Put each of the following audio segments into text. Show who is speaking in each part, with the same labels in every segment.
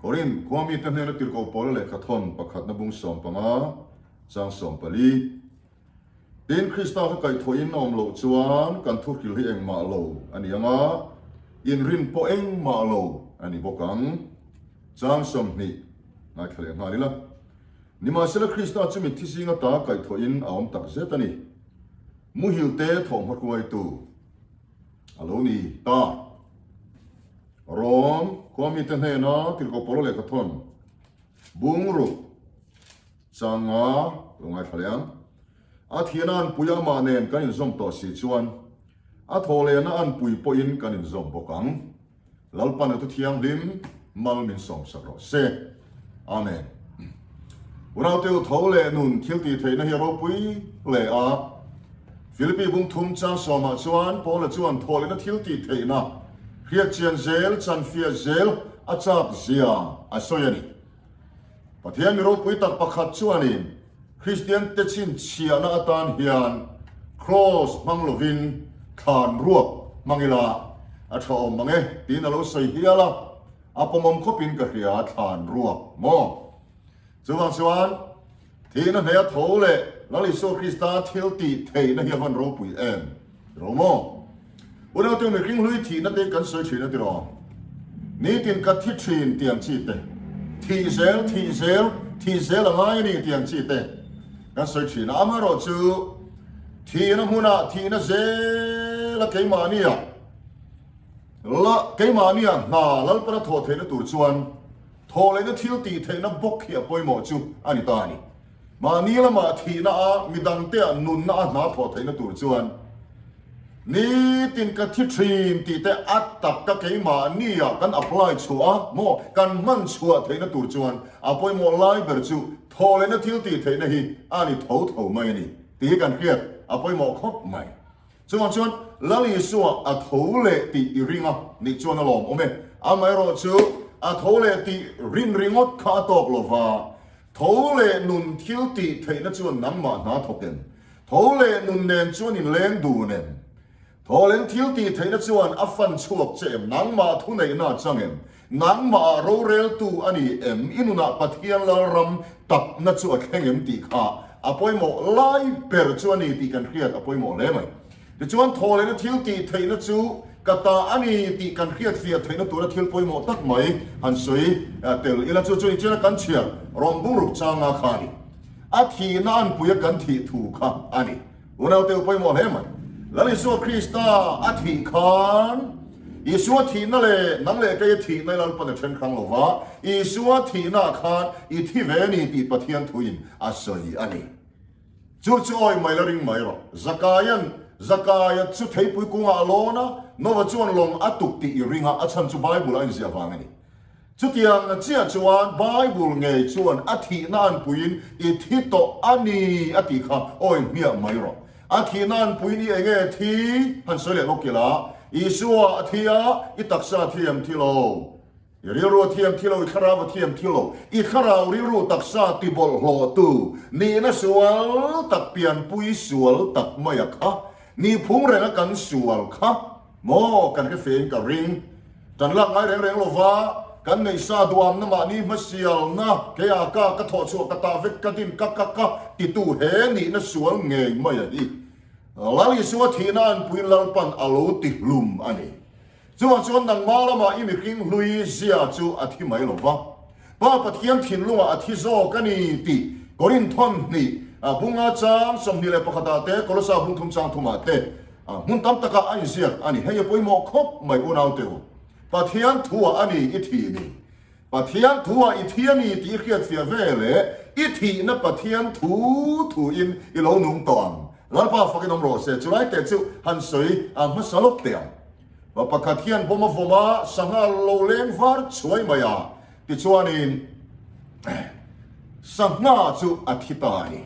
Speaker 1: Korin khua mite hnena tirhkoh Paula lehkha thawn pakhatna bung 15, chang 14. Tin, Krista kha kaihthawhin a awm loh chuan kan thuhril hi engmah lo a ni ang a, inrin pawh engmah lo a ni bawk ang. Chang 20, ngaithla leh nghal ila. Nimahsela Krista chu mitthi zinga ta kaihthawhin a awm tak zet a ni. Muhilte thawhhma hruaitu a lo ni ta. Rom khua mite hnena tirhkoh Paula lehkha thawn bungruk changa lo ngaithla leh ang. A thiana anpui amah nen kan inzawm tawh si chuan a thawhlehna anpui pawhin kan inzawm bawk ang. Lalpan a thu thianghlim mal min sawmsak rawh se. Amen. Unaute u tho leh nun thil tih theihna hi a ropui hle a. Philippi bung thum chang sawmah chuan Paula chuan thawhlehna thil tih theihna hriatchian zel, chanfiah zel a chak zia a sawi a ni. Pathian mi ropui tak pakhat chuanin Kristian te chhinchhiahna atan hian Kraws hmang lovin thlan ruak hmang ila a tha awm mang e tiin a lo sawi hial a, a pawmawm khawpin ka hria thlan ruak maw? Chuvang chuan thihna hneia tho leh Lal Isua Krista thil tih theihna hi a van ropui em tiraw maw? Unaute mihring hlui thihna te kan sawi thin a tiraw? Nitin ka thi thin tih ang chi te, thih zel, thih zel, thih zel a ngai a ni tih ang chi te kan sawi thin a. Amaherawh chu thihna hmunah thihna zel a keimahnia la keimahnia hna Lalpana thawh theihna tur chuan thawh lehna thil tih theihna bawk hi a pawimawh chu a ni ta a ni. Mahni lamah thihna a, midangte ah nunna a hna thawh theihna tur chuan nitin ka thi thin tih te a tak ka keimahni ah kan apply chhuah a maw kan hman chhuah theihna tur chuan a pawimawh lai ber chu thawh lehna thil tih theihna hi a ni tho tho mai a ni tih hi kan hriat a pawimawh khawp mai. Chuvang chuan Lal Isua a tho leh tih i ring a nih chuan a lawm awm e. Amaherawh chu a tho leh tih rin ringawt kha a tawk lova, Tho leh nun thil tih theihna chuan nangmah hna thawk em? Tho leh nun nen chuan in leng dun em? Tho leng thil tih theihna chuan a fan chhuak che em? Nangmah thuneihna a chang em? Nangmah roreltu a ni em? I nunah Pathian Lalram takna chu a thleng em tih kha a pawimawh lai ber chu a ni tih kan hriat a pawimawh hle mai. Tichuan, thawhlehna thil tih theihna chu ka ta a ni tih kan hriatfiah theihna tura thil pawimawh tak mai han sawi tel ila chu chu nichina kan chhiar rawn bungruk changa kha a ni. A thihna anpuia kan thih thu kha a ni. Unaute u pawimawh hle mai. Lal Isua Krista a thih khan Isua thihna leh nang leh keia thihna i Lalpan a then hrang lo va, Isua thihnaah khan i thi ve a ni tih Pathian thuin a sawi a ni. Chu chu awi mai la ring mai rawh. Zakaia'n Zakaia chu theipui kungah a lawn a, Nova chuan lawng a tuk tih i ring a, a chhan chu Bible a inziah vang a ni. Chutiang chiah chuan Bible ngei chuan a thihna anpuiin i thi tawh a ni a tih kha awi hmiah mai rawh. A thihna anpuiin i enge thi han sawi leh lawk ila, Isua a thi a, i taksa a thi em thi lo? I rilru a thiam thi lo, i thlarau a thiam thi lo, i thlarau rilru taksa ti bawlhhlawhtu nihna sual tak pianpui sual tak mai a kha, nihphung renga kan sual kha maw kan hre fein ka ring. Kan lak ngai reng reng lova, kan neihsa duamna mahni hmasialna keia ka ka thawhchhuah ka tah vek ka din ka ka ka titu he nihna sual ngei mai a hi. Lal Isua thihna anpuiin Lalpan a lo ti hlum a ni. Chuvang chuan nangmah lamah i mihring hlui zia chu a thi mai lo va, Pa Pathian thinlungah a thi zawk a ni tih Korinthon hnih bunga chang 21 ah te, Kolosa bung thum chang thumah te hmun tam takah a inziak a ni. Hei a pawimawh khawp mai unaute u. Pathian thuah a ni i thih ni. Pathian thuah i thi a ni tih i hriatfiah ve leh i thihna Pathian thu thuin i lo nung tawh ang. Lalpa fakin awm rawh se. Chulai teh chu han sawi hmasa lawk teh ang. Pa pakhat hian bawm a vawm a, sangha lo leng var chhuai mai a, tichuanin sangha chu a thi ta a ni.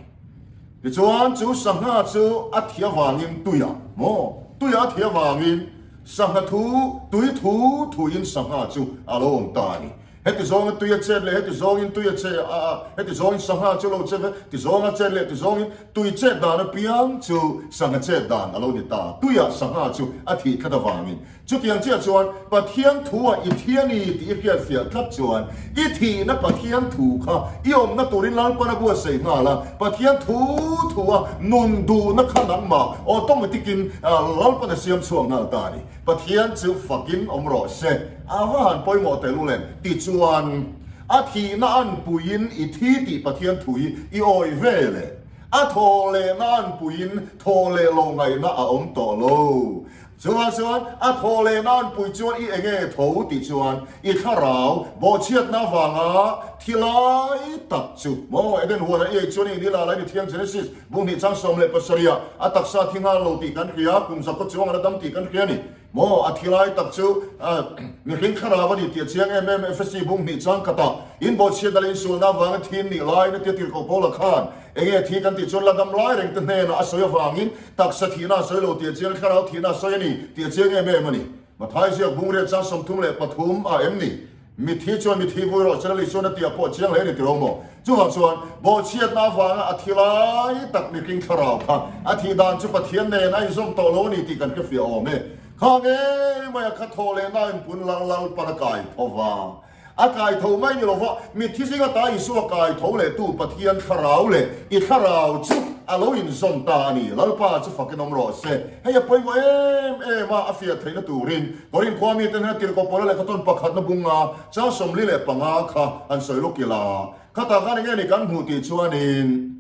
Speaker 1: Tichuan chu sangha chu a thi avangin tuiah maw? Tuiah a thi avangin sangha thu, tui thu thuin sangha chu a lo awm ta a ni. Heti zawnga tui a chet leh heti zawngin tui a che a, heti zawngin sangha chu lo che ve, ti zawnga chet leh ti zawngin tui chet dan apiang chu sangha chet dan a lo ni ta. Tuiah sangha chu a thih tlat avangin Chutiang chiah chuan Pathian thua i thi a ni tih i hriatfiah tlat chuan i thihna Pathian thu kha i awmna turin Lalpan a buatsaih nghal a, Pathian thu thua nun duhna kha nangmah automatic in Lalpan a siam chhuak nghal ta a ni. Pathian chu fakin awm rawh se. A va han pawimawh tel u le. Tichuan, a thihna anpuiin i thi tih Pathian thu hi i awih ve le. A thaw lehna anpuiin thaw leh lo ngaihna a awm tawh lo. Chuvang chuan a thaw leh nan pui chuan i enge tho tih chuan i thlarau bawhchhiatna avanga thi lai tak chu maw Eden huanah i ei chuan i inila lai ni thiang Genesis bung hnih chang 17 ah a taksa thi nghal lo tih kan hria kum zakhaw chuang a la dam tih kan hria a ni maw a thi lai tak chu mihring thlarau a ni tih a chiang em em Efesi bung hnih chang khatah in bawhchhiatna leh insualna avanga thi nih laiin a tia tirhkoh Paula khan enge thi kan tih chuan la dam lai reng te hnenah a sawi avangin Taksa thihna a sawi lo tih a chiang, thlarau thihna a sawi a ni tih a chiang em em a ni. Mathai ziak bungriat chang 33 ah em ni? Mithi chuan mithi vui rawh chela Lisuan a tih ah pawh a chiang hle a ni tiro maw? Chuvang chuan bawhchhiatna avanga a thi lai tak mihring thlarau kha a thih dan chu Pathian nen a inzawm tawh lo a ni tih kan hrefiah awm e. Kha ngei mai a kha thaw leh na inpun lang Lalpan a kai tho va. A kai tho mai ni lova, mitthi zinga ta Isua kai tho leh tu Pathian thlarau leh i thlarau chu a lo inzawm ta a ni. Lalpa chu fakin awm rawh se. Hei a pawimawh em em a, a fiah theihna turin Korin khua mite hnena tirhkoh Paula lehkha tawn pakhatna bunga chang 45 kha han sawi lawk ila. Khatah khan enge ni kan hmuh tih chuanin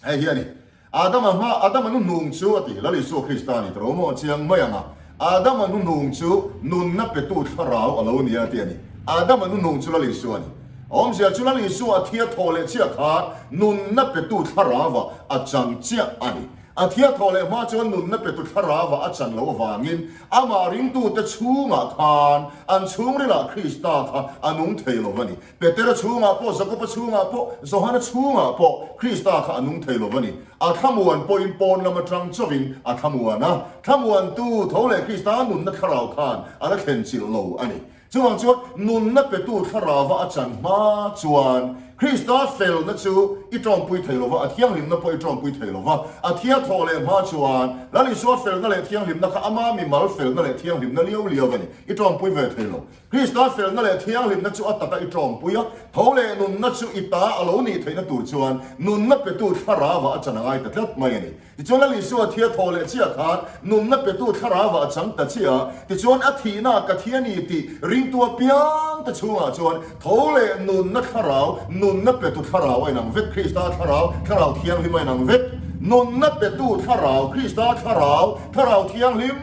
Speaker 1: Hei hi a ni. Adama hma, Adama nu hnung chu a ti, Lal Isua Krista a ni tawh maw? Chiang mai ang a. Adama nu hnung chu nunna petu thlarau a lo ni a ti a ni. Adama nu hnung chu Lal Isua a ni. A awmzia chu Lal Isua a thia thawh leh chiah khan nunna petu thlarauah a chang chiah a ni. A thia thawh leh hma chuan nunna petu thlarauah a chan loh avangin amah ringtute chhungah khan an chhungrilah Krista kha a nung thei lo a ni. Petera chhungah pawh, Jakoba chhungah pawh, Johana chhungah pawh Krista kha a nung thei lo a ni. A thlamuan pawhin pawn lam atang chauhin a thlamuan a. Thlamuantu tho leh Krista nunna thlarau khan a la thlen chilh lo a ni. Chuvang chuan nunna petu thlarauva a chan hma chuan Krista felna chu i tawmpui thei lo va, a thianghlimna pawh i tawmpui thei lo va. A thia thawh leh hma chuan Lal Isua felna leh thianghlimna kha ama mimal felna leh thianghlimna liau liau a ni. I tawmpui ve thei lo. Krista felna leh thianghlimna chu a taka i tawmpui a, tho leh nunna chu i ta a lo nih theihna tur chuan nunna petu thlarauah a chan a ngai ta tlat mai a ni. Tichuan Lal Isua thia thaw leh chiah khan nunna petu thlarauah a chang ta chiah a, tichuan a thihna ka thi a ni tih ringtu apiang te chhungah chuan tho leh nunna thlarau, nunna petu thlarau a inang vek, Krista thlarau, thlarau thianghlim a inang vek, nunna petu thlarau, Krista thlarau, thlarau thianghlim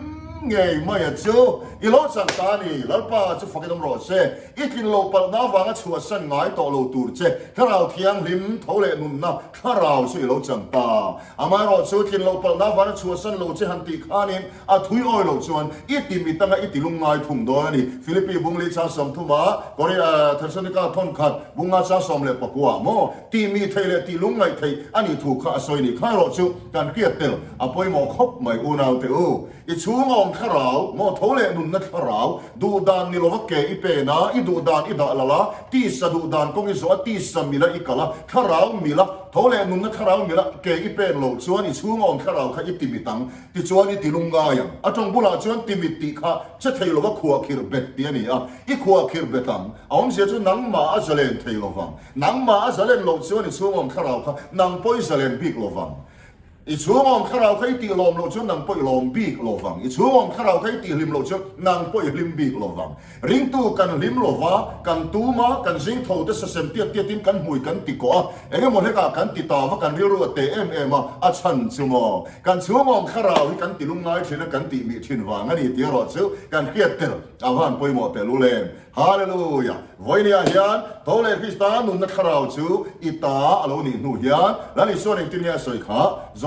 Speaker 1: ngei mai a chu. I lo chak ta a ni, Lalpa chu fakin awm rawh se. I tlin loh palhna avanga chhuahsan ngai tawh lo tur che Thlarau Thianghlim tho leh nunna Thlarau chu i lo chang ta. Amaherawh chu tlin loh palhna avanga chhuahsan lo che han tih khanin a thui awi loh chuan i ti mit anga i ti lungngai thung dawn a ni. Philippi bungli chang 30 ah Thessalonika thawn khat bunga chang 19 ah maw tih mi theih leh tih lungngaih theih a nih thu kha a sawi ni. Kha erawh chu kan hriat tel a pawimawh khawp mai unaute u. I chhung a awm thlarau, maw tho leh nunna thlarau, duh dan ni lova ke i pen a, i duh dan i dah lal a, tisa duh dan kawng i zawh a, tisa mila i kal a, thlarau mila, tho leh nunna thlarau mila ke i pen loh chuan i chhung a awm thlarau kha i timit ang, tichuan i tilung ngai ang. A tawng bulah chuan timit tih kha che thei lova khuahkhirh bet tih a ni a, i khuahkhirh bet ang. A awmzia chu nangmah a zalen thei lovang. Nangmah a zalen loh chuan i chhung a awm thlarau kha nang pawh i zalen bik lovang. I chhungawm thlarau kha i tih lawm loh chuan nang pawh i lawm bik lo vang. I chhungawm thlarau kha i tih hlim loh chuan nang pawh i hlim bik lo vang. Ringtu kan hlim lo va, kan tum a, kan zing tho te sasem tiat tiatin kan hmui kan ti kawh a, eng emaw hlekah kan ti ta va, kan rilru a teh em em a, a chhan chu maw? Kan chhungawm thlarau hi kan ti lungngai thin a, kan tih mih thin vang a ni tih erawh chu kan hriat tel a van pawimawh tel u lem. Hallelujah! Vawinia hian tho leh Krista nunna thlarau chu i ta a lo nih hnu hian Lal Isuan engtin nge a sawi kha?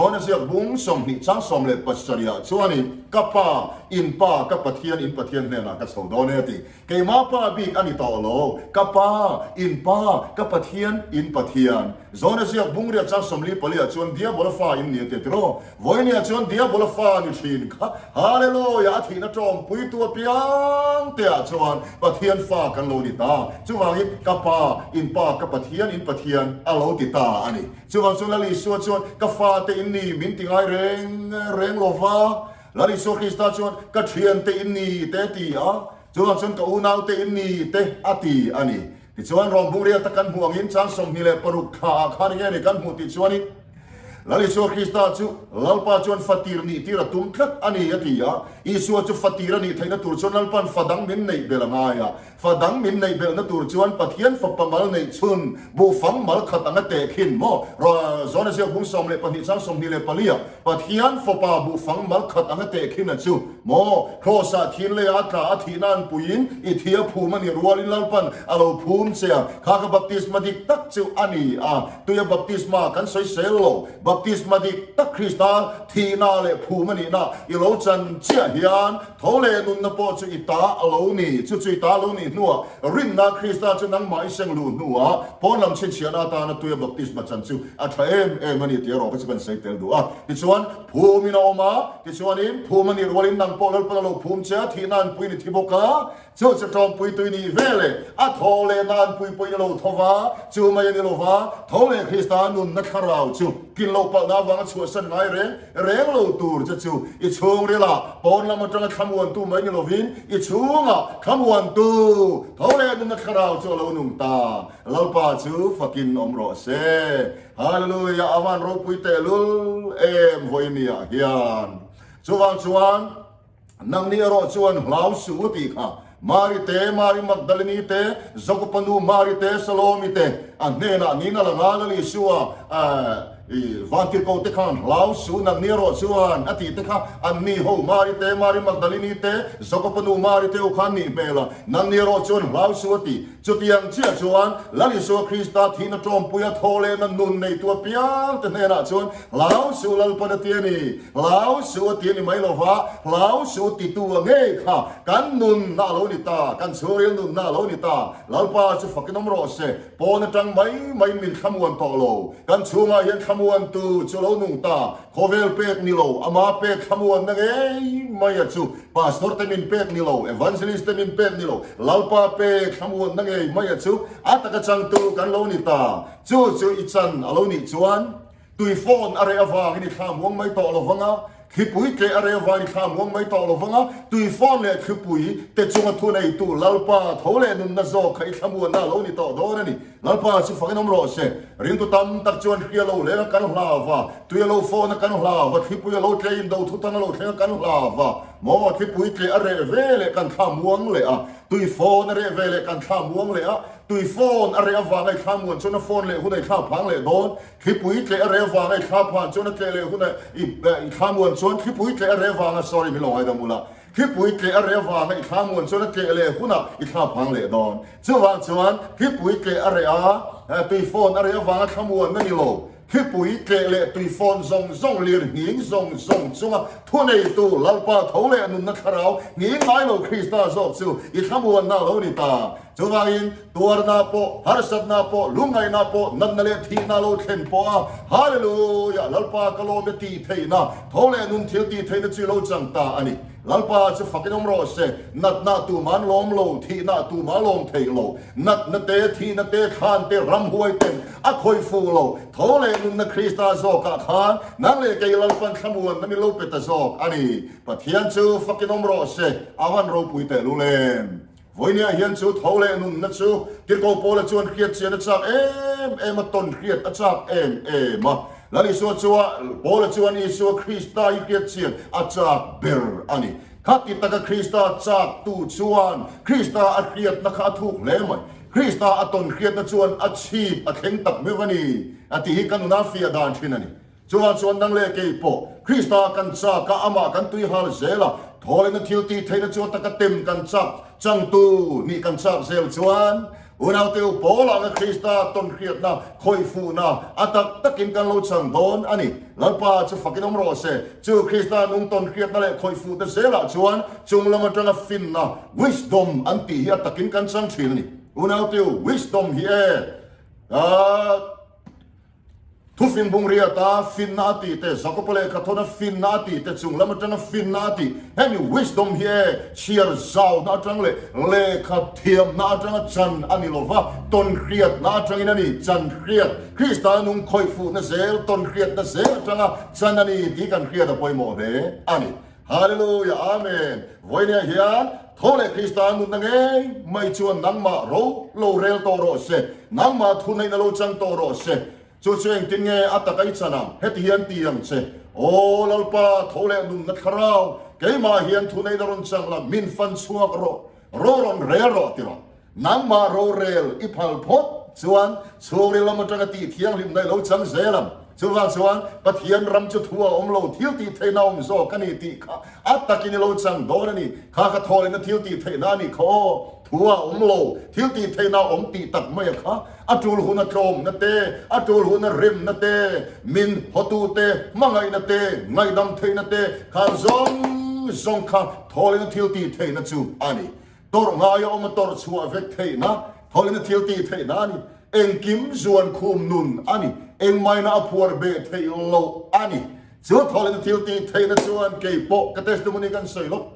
Speaker 1: Johana ziak bung 20 chang 17 ah chuanin, Ka Pa, in Pa, ka Pathian, in Pathian hnenah ka chho dawn e a ti. Keimah Pa bik a ni tawh lo, ka Pa, in Pa, ka Pathian, in Pathian. Johana ziak bung riat chang 44 ah chuan Diabola fa in ni a ti a ti rawh. Vawinia chuan Diabola fa ni thin kha Hallelujah a thihna tawngpuitu apiang te ah chuan Pathian fa kan lo ni ta. Chuvangin ka Pa, in Pa, ka Pathian, in Pathian a lo ti ta a ni. Chuvang chuan Lal Isua chuan ka fate in ni min ti ngai reng reng lo va. Lal Isua Krista chuan ka thiante in ni te a ti a, chuvang chuan ka unaute in ni te a ti a ni. Tichuan Rom bungriata kan hmuh angin chang 26 thla ah khan nge ni kan hmuh tih chuanin Lal Isua Krista chu Lalpa chuan fatir nih tir a tum tlat a ni a ti a. Isua chu fatir a nih theihna tur chuan Lalpa'n fa dang min neih belh a ngai a. Fa dang min neih belhna tur chuan Pathian fapa mal neih chhun buhfang mal khat anga tehkhin maw? Johana ziak bung 12 chang 24 ah Pathian fapa buhfang mal khat anga tehkhin a chu maw? Kraws ah thin lei ah a tla a thihna an puiin i thi a phum a nih rualin Lalpan a lo phum che a. Kha ka baptisma dik tak chu a ni a. Tuia baptisma kan sawi sel lo. Baptisma dik tak Krista thihna leh phum a nihna i lo chan chiah hian tho leh nunna pawh chu i ta a lo ni. Chu chu i ta a lo nih hnuah rinna Krista chu nangmah i seng luh hnuah pawn lam chhinchhiahna atana tuia baptisma chan chu a tha em em a ni tih erawh ka chu kan sawi tel duh a. Tichuan, phumin a awm a, tichuanin phum a nih rualin nang pawh Lalpan a lo phum che a, thihna an puiin i thi bawk a. Chu chu ṭawmpui tui nih ve leh a thaw leh na an pui pawhin a lo tho va, chu mai a ni lo va, tho leh Krista nunna thlarau chu kin loh palhna avanga chhuahsan ngai reng reng lo tur che chu i chhungrilah pawn lam atanga thlamuantu mai ni lovin i chhungah thlamuantu tho leh nunna thlarau chu a lo nung ta. Lalpa chu fakin awm rawh se. Hallelujah! A van ropui tehlul em vawinia hian. Chuvang chuan. Nangni erawh chuan hlau suh u tih kha Mari te, Mari Magdalini te, Jakopa nu Mari te, Salomi te a hnenah niin a lang a, Lal Isua vantirhkoh te khan hlau suh nangni erawh chuan a tih te kha anni ho Mari te, Mari Magdalini te, Jakopa nu Mari te ho kha an nih hmel a, nangni erawh chuan hlau suh a ti. Chutiang chiah chuan Lal Isua Krista thihna tawmpuia thaw lehna nun neitu apiang te hnenah chuan hlau suh Lalpan a ti a ni. Hlau suh a ti a ni mai lova, hlau suh titu a ngei kha kan nunna a lo ni ta, kan chhungril nunna a lo ni ta. Lalpa chu fakin awm rawh se, pawn atang mai maiin min thlamuan tawh lo. Kan chhungah hian thlamuantu chu a lo nung ta. Khawvel pek ni lo, ama pek thlamuanna ngei mai a chu. Pastor te min pek ni lo, Evangelist te min pek ni lo, Lalpa pek thlamuanna ngei mai a chu. A taka changtu kan lo ni ta. Chu chu i chan a lo nih chuan tui phone a reh avangin i thla muang mai tawh lo vang a, thlipui tleh a reh avangin i thla muang mai tawh lo vang a, tui phone leh thlipui te chunga thuneitu Lalpa tho leh nunna zawk kha i thlamuanna a lo ni tawh dawn a ni. Lalpa chu fakin awm rawh se. Ringtu tam tak chuan hria lo leng a kan hlau va, tui a lo fawn a kan hlau va, thlipui a lo tleh in do thuthang a lo thleng a kan hlau va, maw thlipui tleh a reh ve leh kan thla muang leh a, tui fawn a reh ve leh kan thla muang leh a, tui fawn a reh avanga i thla muan chuan a fawn leh hun a i thla phang leh dawn, thlipui tleh a reh avanga i thla phan chuan a tleh leh hun a i thla muan chuan thlipui tleh a reh avanga sorry min lo ngaidam ula. Thlipui tleh a reh avanga i thla muan chuan a tleh leh hunah i thla phang leh dawn. Chuvang chuan thlipui tleh a reh a, tui fawn a reh avanga thla muan a ni lo. Thlipui tleh leh tui fawn zawng zawng lir nghing zawng zawng chunga thuneitu Lalpa tho leh nunna thlarau nghing ngai lo Krista zawk chu i thla muanna a lo ni ta. Chuvangin tuarna pawh, harsatna pawh, lungngaihna pawh, natna leh thihna lo thlen pawh a, Hallelujah! Lalpa ka lawm e tih theihna, tho leh nun thil tih theihna chu i lo chang ta a ni. Lalpa chu fakin awm rawh se, natna tumah an lawm lo, thihna tumah a lawm theih lo. Natna te, thihna te, thlan te, ramhuai ten a khawih fuh lo. Tho leh nunna Krista zawkah khan nang leh kei Lalpan thlamuanna min lo pe ta zawk a ni. Pathian chu fakin awm rawh se, a van ropui tehlul em! Vawinia hian chu tho leh nunna chu Tirhkoh Paula chuan hriat chian a chak em em a, tawn hriat a chak em em a. Lal Isua chua Paula chuan Isua Krista hi hriat chian a chak ber a ni. Khati taka Krista chak tu chuan Krista a hriatna kha a thuk hle mai. Krista a tawn hriatna chuan a chhip a thleng tak meuh a ni a tih hi ka nuna fiah dan thin a ni. Chuvang chuan nang leh kei pawh Krista kan chak a, amah kan tui hal zel a, thawlehna thil tih theihna chu a taka tem kan chak changtu nih kan chak zel chuan Unaute u, Paul anga Krista tawnhriatna, khawihfuhna a tak takin kan lo chang dawn a ni. Lalpa chu fakin awm rawh se. Chu Krista nung tawnhriatna leh khawihfuhte zelah chuan chung lam atanga finna, wisdom, an tih hi a takin kan chang thin a ni. Unaute u, wisdom hi e a. Thufing bungriata finna a tih te, Jakopa lehkha thawna finna a tih te, chung lam atanga finna a tih, hemi wisdom hi e chhiar zauna atang leh lehkha thiamna atanga chan a ni lova, tawnhriatna atangin a ni, chan hriat, Krista nung khawihfuhna zel, tawnhriatna zel atanga chan a ni tih kan hriat a pawimawh hle a ni. Hallelujah Amen Vawinia hian tho leh Krista nunna ngei mai chuan nangmah ro lo rel tawh rawh se, nangmah thuneihna lo chang tawh rawh se. Chu chu engtin nge a tak a i chan ang? Heti hian ti ang che, Aw Lalpa, tho leh nunna thlarau, keimah hian thuneihna rawn chang la, min fan chhuak rawh, ro rawn rel rawh ti rawh. Nangmah rorel i phal phawt chuan chhungril lam atanga tih thianghlimna i lo chang zel ang. Chuvang chuan Pathian ram chu thu a awm lo, thil tih theihna a awm zawk a ni tih kha a takin i lo chang dawn a ni. Kha ka thawlehna thil tih theihna a nih kha aw, thu a awm lo, thil tih theihna a awm tih tak mai a kha. A tul huna tlawmna te, a tul huna remna te, min hawtu te, hmangaihna te, ngaihdam theihna te, khang zawng zawng kha thawlehna thil tih theihna chu a ni. Tawrh ngai a awm a tawrh chhuah vek theihna, thawlina thil tih theihna a ni. Engkim zuan khum nun a ni. Engmaina a phuar beh theih loh a ni. Chu thawlina thil tih theihna chuan kei pawh ka testimony kan sawi lawk.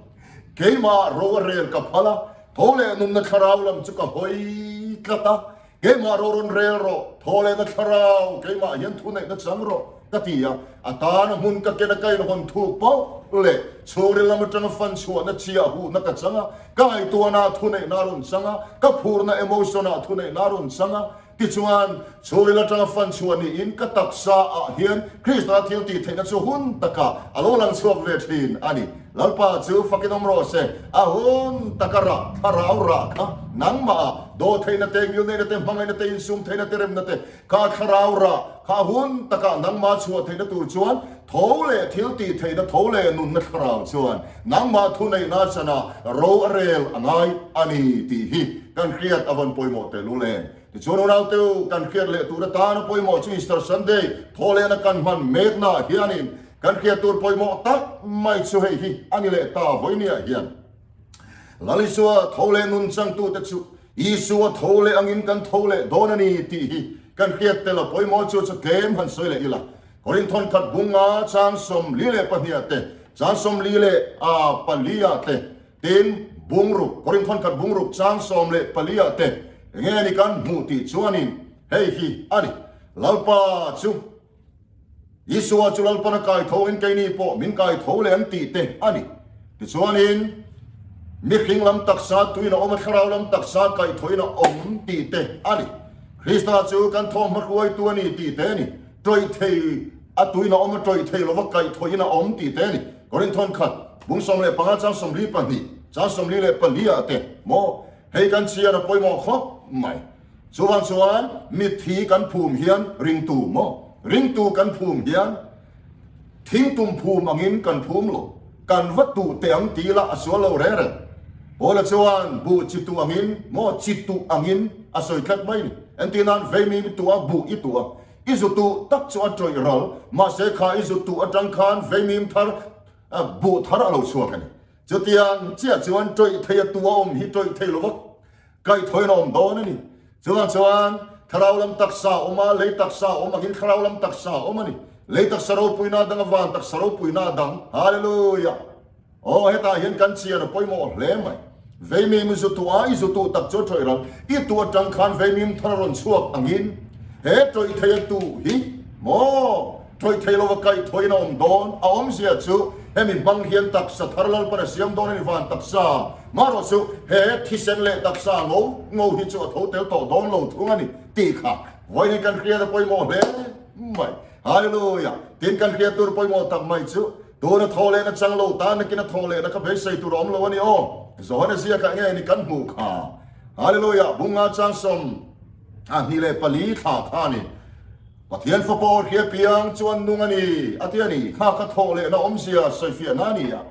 Speaker 1: Keimah ro a rel ka phal a, tho leh nunna thlarau lam chu ka hawi tlat a. Keimah ro rawn rel rawh, thaw lehna thlarau, keimah hian thuneihna chang rawh, ka ti a. A tana hmun ka ken a ka inhawn thuk pauh leh chhungril lam atanga fan chhuahna chiah huhna ka chang a, ka ngaihtuahna thuneihna a rawn chang a, ka phurna emotion ah thuneihna a rawn chang a. Tichuan, chhungril atanga fan chhuah niin ka taksa ah hian Krista thil tih theihna chu hun takah a lo lang chhuak ve thin a ni. Lalpa chu fakin awm rawh se, a hun taka rah, thlarau rah kha nangmah ah daw theihna te, ngilneihna te, hmangaihna te, insum theihna te, remna te, kha thlarau rah kha hun takah nangmah chhuah theihna tur chuan tho leh thil tih theihna tho leh nunna thlarau chuan nangmah thuneihna chanah ro a rel a ngai a ni tih hi kan hriat a vawn pawimawh tehlul em. Tichuan unaute u, kan hriat leh tur atana pawimawh chu Easter Sunday thawhlehna kan hman meknaah hianin Kan hriat tur pawimawh tak mai chu hei hi a ni leh ta vawinia hian Lal Isua tho leh nun changtute chu Isua tho leh angin kan tho leh dawn a ni tih hi kan hriat tel a pawimawh chu chu tlem han sawi leh ila. Korinthon khat bunga chang 42 ah te, chang 44 ah te, tin bungruk, Korinthon khat bungruk chang 14 ah te enge ni kan hmuh tih chuanin hei hi a ni. Lalpa chu. Isua chu Lalpan a kai tho in keini pawh min kai tho leh ang tih te a ni. Tichuanin, mihring lam taksa tuin a awm a, thlarau lam taksa kaih thoin a awm tih te a ni. Krista chu kan thawmhma hruaitu a ni tih te a ni. Tawih thei a tuin a awm a, tawih thei lova kaih thoin a awm tih te a ni. Korinthon khat, bung 15 chang 42, chang 44 ah te maw? Hei kan chhiar a pawimawh khawp mai. Chuvang chuan mitthi kan phum hian ringtu maw? Ringtu kan phum hian thingtum phum angin kan phum lo. Kan va tuh teh ang ti ila a sual lo reng reng. Paula chuan buh chi tuh angin maw chi tuh angin a sawi tlat mai ni. Entir nan veimi mi tuh a, buh i tuh a. I zu tuh tak chu a tawih ral. Mahse kha i zu tuh atang khan veimim thar buh thar a lo chhuak a ni. Chutiang chiah chuan tawih thei a tu a awm hi tawih thei lo vak kaihthawin a awm dawn a ni. Chuvang chuan thlarau lam taksa a awm a, lei taksa a awm angin thlarau lam taksa a awm a ni. Lei taksa ropuina a dang a, van taksa ropuina a dang. Hallelujah! Aw, hetah hian kan chian a pawimawh hle mai. Veimim zu tuh a, i zu tuh tak chu a tawih ral. I tuh atang khan veimim thar a rawn chhuak angin he tawih thei a tuh hi maw tawih thei lova kaihthawin a awm dawn. A awmzia chu hemi hmang hian taksa thar Lalpan a siam dawn a ni van taksa. Marawh chu he thisen leh taksa ngo ngo hi chu a tho tel tawh dawn lo thung a ni tih kha vawiin kan hriat a pawimawh hle mai. Hallelujah! Tin kan hriat tur pawimawh tak mai chu Tuna thaw lehna chang lo tan nakin a thaw lehna kha beisei tur a awm lo a ni aw. Johana ziakah nge ni kan hmuh kha. Hallelujah! Bunga chang 24 thla kha a ni. Pathian fapa aw hria piang chuan nung a ni a ti a ni. Kha kha thaw lehna awmzia sawifiahna a ni a.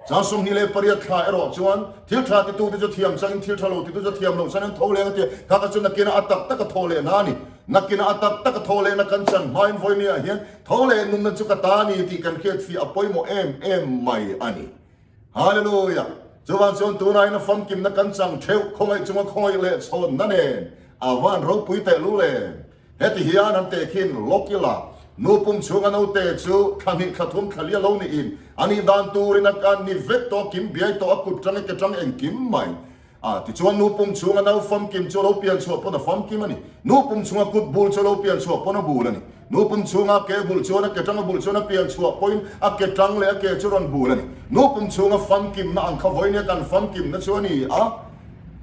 Speaker 1: Chang 28 thla erawh chuan thil tha titute chu thiam changin thil tha lo titu chu thiam loh chan an tho leng a ti a, kha kha chu nakina a tak taka thaw lehna a ni. Nakina a tak taka thaw lehna kan chan hmain vawinia hian tho leh nunna chu ka ta a ni tih kan hriat fiah a pawimawh em em mai a ni. Hallelujah! Chuvang chuan tunaiin a famkimna kan chang theuh khawngaih chunga khawngaih leh chhawnna nen a van ropui tehlul em? Heti hian an tehkhin lawk ila, nu pum chhunga naute chu thla hnih thla thum thla lia lo niin a nih dan turin a kan ni vek tawh a, kim biai tawh a, kut tang e ke tang engkim mai. A tichuan nu pum chhunga nau famkim chu a lo pian chhuah pawn a famkim a ni. Nu pum chhunga kut bul chu a lo pian chhuah pawn a bul a ni. Nu pum chhunga ke bul chuan a ke tang a bul chuan a pian chhuah pawhin a ke tang leh a ke chu rawn bul a ni. Nu pum chhunga famkimna ang kha vawinia kan famkimna chu a ni a.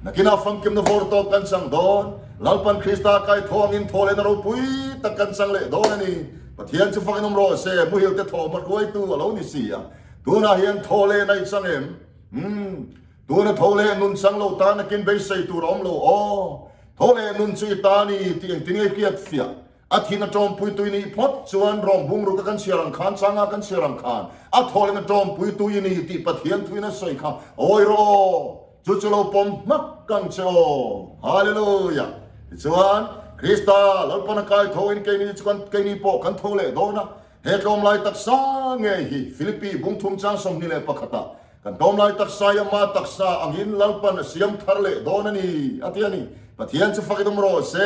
Speaker 1: Nakinah famkimna vawr tawp kan chang dawn. Lalpan Krista kai thaw angin thaw lehna ropui tak kan chang leh dawn a ni. Pathian chu fakin awm rawh se, muhil te thawhhma hruaitu a lo ni si a. Tunah hian thaw lehna i chang em? Umm. Tuna tho leh nun chang lo ta nakin beisei tur a awm lo aw. Tho leh nun chu i ta ni tih engtin nge hriat fiah? A thin a tawmpui tui nih phawt chuan rawng bungruk a kan chhiar ang khan, changa kan chhiar ang khan a tho leh na tawmpui tui ni tih Pathian thuin a sawi kha awi rawh aw. Chu chu lo pawm hmak ang che aw. Hallelujah! Tichuan, Krista Lalpan a kai tho in keini chu kan keini pawh kan tho leh dawn a. He tlawmlai taksa ngei hi Philippi bungthum chang 21 ah Kan tlawmlai taksa i ama taksa angin Lalpan a siam thar leh dawn a ni, a ti a ni. Pathian chu fak i dawm rawh se,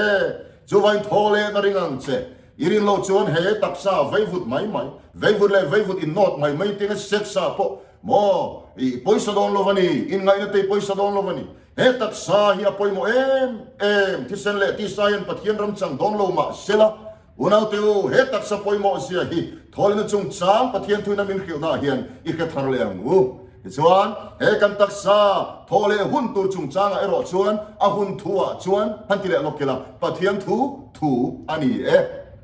Speaker 1: chuvain thaw leh na ring ang che. I rin loh chuan he taksa veivut mai mai, veivut leh veivut innawt mai mai tinga sex-ah pawh maw i pawisa dawn lo a ni, inngaihna te i pawisa dawn lo a ni. He taksa hi a pawimawh em em, thisen leh tisa hian Pathian ram chang dawn lo mah sela, Unaute u, he taksa pawimawh zia hi thawlina chungchang Pathian thuina min hrilhnaah hian i hre thar leh ang u. Tichuan, he kan taksa thaw leh hun tur chungchangah erawh chuan a hun thuah chuan han ti leh lawk ila, Pathian thu thu a ni e.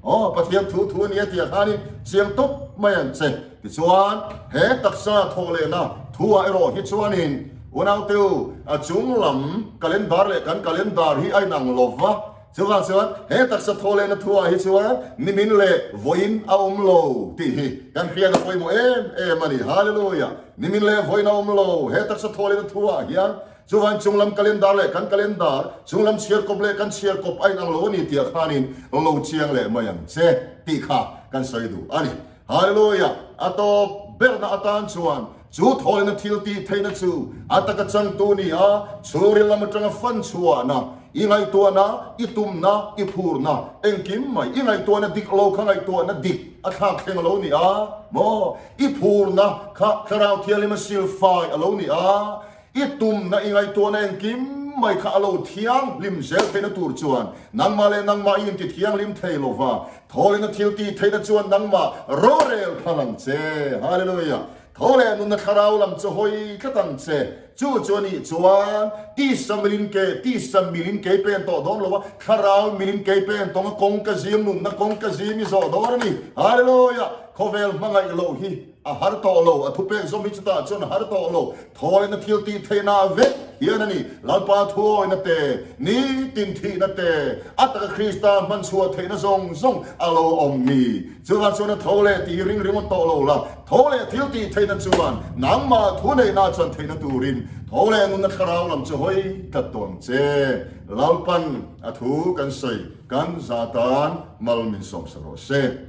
Speaker 1: Aw, Pathian thu thu a ni e tih ah khanin chiang tawp mai ang che. Tichuan, he taksa thaw lehna thuah erawh hi chuanin unaute u, a chung lam calendar leh kan calendar hi a inang lo va, Chuvang chuan he taksa thaw lehna thuah hi chuan nimin leh vawiin a awm lo tih hi kan hriat a pawimawh em em a ni. Hallelujah! Nimin leh vawiin a awm lo he taksa thaw lehna thuah hian chuvang chunglam calendar leh kan calendar, chunglam chhiarkawp leh kan chhiarkawp a inang lo a ni tih ah khanin lo chiang leh mai ang che tih kha kan sawi duh a ni. Hallelujah! A tawp berna atan chuan chu thawlina thil tih theihna chu a taka changtu ni a, chhungril lam atanga fan chhuahna, i ngaihtuahna, i tumna, i phurna, engkim mai, i ngaihtuahna dik lo kha ngaihtuahna dik a thlak thleng a lo ni a maw? I phurna kha Thlarau Thianghlim a silfai a lo ni a, I tumna i ngaihtuahna engkim mai kha a lo thianghlim zel theihna tur chuan nangmah leh nangmah i inti thianghlim thei lo va, thawlina thil tih theihna chuan nangmah rorel phal ang che. Hallelujah! Thaw leh nunna thlarau lam chu hawi tlat ang che. Chu chu a nih chuan tisa milin ke tisa milin kei pen tawh dawn lo va, thlarau milin kei pen tawng a kawngka zim nunna kawngka zim i zawh dawn a ni. Hallelujah! Khawvel hmangaih loh hi a har tawh lo, a thupek zawm hi chutah chuan a har tawh lo. Thawlina thil tih theihna vek hian a ni. Lalpa thuawina te, nitin thihna te, a taka Krista hman chhuah theihna zawng zawng a lo awm ni. Chuvang chuan a tho leh tih hi ring ringawt tawh lo la, tho leh thil tih theihna chuan nangmah thu neihna chuan theihna turin tho leh nunna thlarau lam chu hawi tlat tawh ang che. Lalpan a thu kan sawi kan za tan mal min sawmsak rawh se.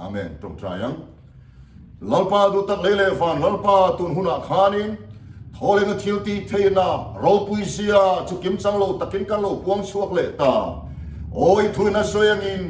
Speaker 1: Amen. Tawngtai ang. Lalpa duh tak lei leh van Lalpa tun hunah khanin thawlena thil tih theihna ropui zia chu kim chang lo takin kan lo puang chhuak leh ta. Aw i thuina sawi angin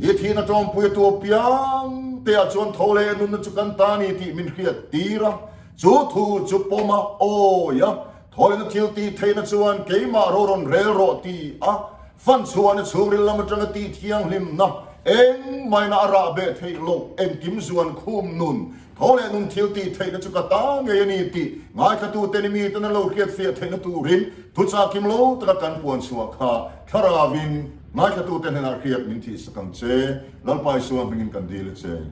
Speaker 1: i thihna tawngpui a tu apiang te ah chuan tho leh nunna chu kan ta ni tih min hriat tir a, chu thu chu pawm a awi a, thawlena thil tih theihna chuan keimah ro rawn rel rawh ti a Fan chhuahna chhungril lam atanga tih thianghlimna engmahina a rah beh theih loh engkim zuan khum nun, tho leh nun thil tih theihna chu ka ta ngei a ni tih ngaithlatute ni miten an lo hriatfiah theihna turin thuchah kim lo taka kan puan chhuah kha thlaravin ngaithlatute hnenah hriat min thihsak ang che. Lalpa Isua hmingin kan dil a che.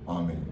Speaker 1: Amen.